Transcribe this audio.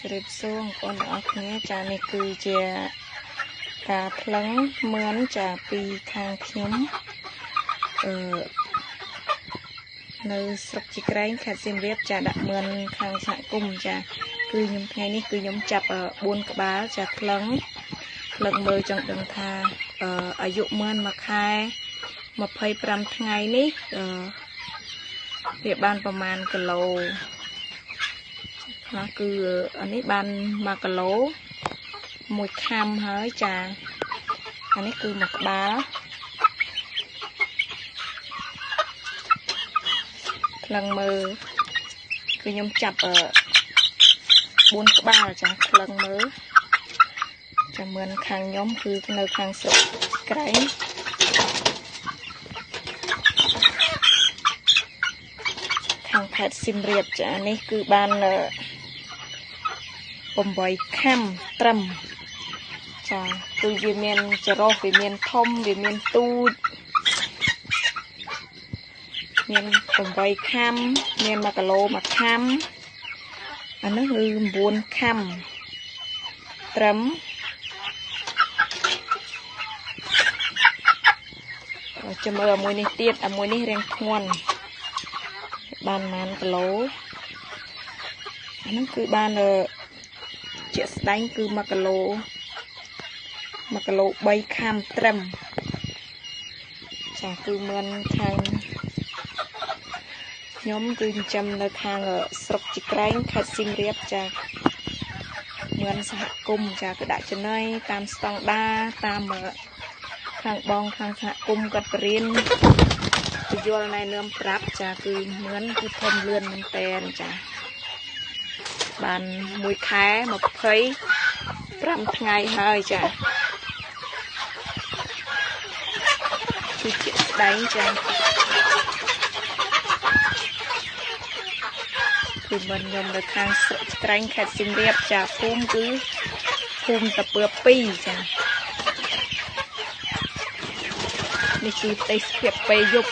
ជម្រាបសួរបងប្អូនទាំងអស់គ្នាចានេះគឺជាការថ្លឹងមឿនចាពីខាងខ្ញុំអឺនៅស្រុកជីក្រែងខេត្តសៀមរាបចាដាក់មឿនខាងសហគមន៍ចាគឺខ្ញុំថ្ងៃនេះគឺខ្ញុំចាប់4ក្បាលចាថ្លឹងមើលចង់ដឹងថាអាយុមឿនមួយខែ25ថ្ងៃនេះវាបានប្រមាណគីឡូខ្លះគឺអានេះបាន1គីឡូមួយខាំហើយចាអានេះគឺមួយក្បាលថ្លឹងមើលគឺខ្ញុំចាប់4ក្បាលចាថ្លឹងមើលចាំមើលខាងខ្ញុំគឺនៅខាងស្រុកក្រែងខាងខេត្តសៀមរាបចានេះគឺបាន8ខាំត្រឹមចាគឺវាមានចរោះវាមានធំវាមានទូចមាន8ខាំមាន1គីឡូ1ខាំអានេះគឺ9ខាំត្រឹមចាំមើលអាមួយនេះទៀតអាមួយនេះរាងធ្ងន់បានប៉ុន្មានគីឡូអាហ្នឹងគឺបានជាក់ស្ដែងគឺ1គីឡូ1គីឡូ3ខាំត្រឹមចាគឺមានខាងខ្ញុំគឺចិញ្ចឹមនៅខាងស្រុកជីក្រែងខេត្តសៀមរាបចាមានសហគមន៍ចាគឺដាក់ចំណីតាមស្តង់ដាតាមខាងបងខាងសហគមន៍គាត់បរៀនពយល់ណែនាំប្រាប់ចាគឺមានគឺធំលឿនមែនតែនចាបាន1ខែ25ថ្ងៃហើយចាគឺជាក់ស្ដែងចាគឺមិនខ្ញុំនៅខាងស្រុកក្រែងខេត្តសៀមរាបចាភូមិគឺភូមិតាពើ2ចានេះគឺទេសភាពពេលយប់